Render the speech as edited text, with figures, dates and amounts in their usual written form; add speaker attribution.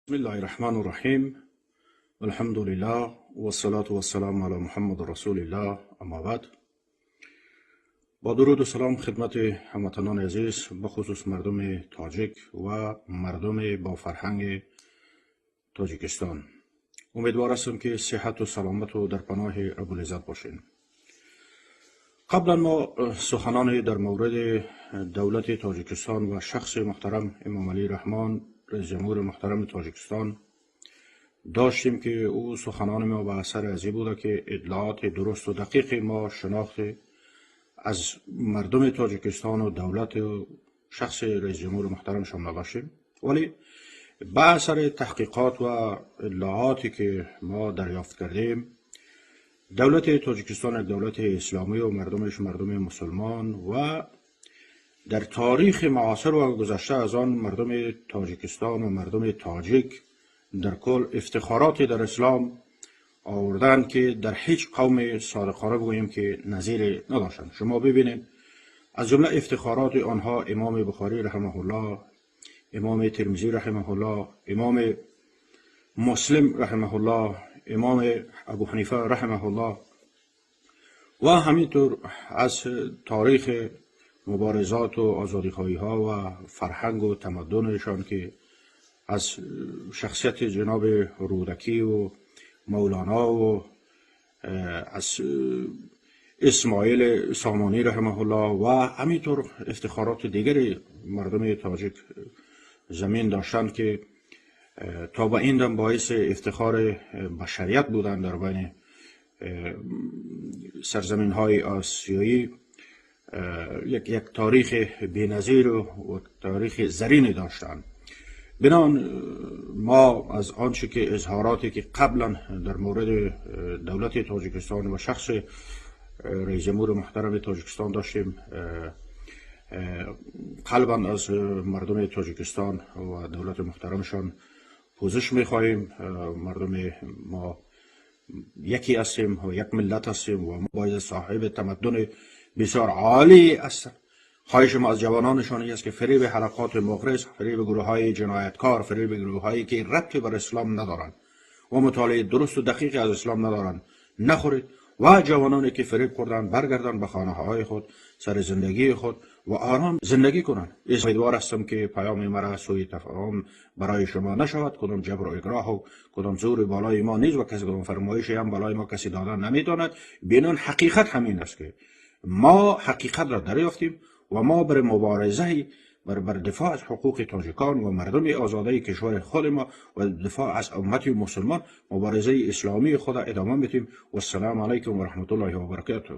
Speaker 1: Бисмиллаҳир-раҳмонир-раҳим. Алҳамдулиллаҳ вассалату вассаламу ала Муҳаммад расулиллаҳ. Аммо баъд. Бо дуруду салом хидмати ҳамватанони азиз, бахусус мардуми тоҷик ва мардуми бо фарҳанги Тоҷикистон. Умедвор ҳастам, ки сиҳату саломату дар паноҳи Раббулиззат бошед. Қаблан мо суханоне дар мавриди давлати Тоҷикистон ва шахси муҳтарам Эмомалӣ Раҳмон, раиси ҷумҳури муҳтарами Тоҷикистон, доштем, ки ӯ суханони мо ба асар азӣ буда, ки иттилооти дурусту дақиқи мо шинохти аз мардуми Тоҷикистону давлату шахси раиси ҷумҳури муҳтарамшон надоштем. Вале ба асари таҳқиқот ва иттилооте, ки мо дарёфт кардем, давлати Тоҷикистон як давлати исломӣ ва мардумаш мардуми мусулмон ва дар таърихи муосир ва гузашта аз он мардуми Тоҷикистон ва мардуми тоҷик дар кул ифтихороте дар ислом оварданд, ки дар ҳеҷ қавми, содиқона бигӯем, ки назире надоштанд. Шумо бибинед, аз ҷумла ифтихороти онҳо Имоми Бухорӣ раҳимаҳуллоҳ, Имоми Термизӣ раҳимаҳуллоҳ, Имоми Муслим раҳимаҳуллоҳ, Имоми Абу Ҳанифа раҳимаҳуллоҳ ва ҳаминтур аз таърихи муборизоту озодихоҳиҳо ва фарҳангу тамаддунашон, ки аз шахсияти ҷаноби Рӯдакӣ ва Мавлоно ва аз Исмоил Сомонӣ раҳимаҳуллоҳ ва ҳаминтур ифтихороти дигари мардуми тоҷик замин доштанд, ки то ба ин дам боиси ифтихори башарият буданд дар байни сарзаминҳои осиёӣ, як таърихи беназиру таърихи зарине доштанд. Бинон мо аз он чӣ ки изҳороте, ки қаблан дар мавриди давлати Тоҷикистон ва шахси раиси ҷумҳури муҳтарами Тоҷикистон доштем, қалбан аз мардуми Тоҷикистон ва давлати муҳтарамшон пӯзиш мехоҳем. Мардуми мо یکی هستیم و یک ملت هستیم و ما باید صاحب تمدن بسیار عالی هستیم. خواهش ما از جوانانشان این است که فریب حلقات مغرض، فریب گروه های جنایتکار، فریب گروه هایی که ربطی بر اسلام ندارند و مطالعه درست و دقیق از اسلام ندارند نخورید و جوانانی که فریب خوردن برگردن به خانه های خود، سر زندگی خود و آرام زندگی کنند. امیدوار هستم که پیام مرا سوء تفاهم برای شما نشود. کدام جبر و اکراه و کدام زور بالای ما نیست و کسی کدام فرمایشی هم بالای ما کسی دادن نمیتواند. بنان حقیقت همین است که ما حقیقت را دریافتیم و ما بر مبارزه بر دفاع از حقوق تاجیکان و مردم آزاده کشور خود ما و دفاع از امت مسلمان مبارزه اسلامی خود ادامه میدیم. و السلام علیکم و رحمت الله و برکاته.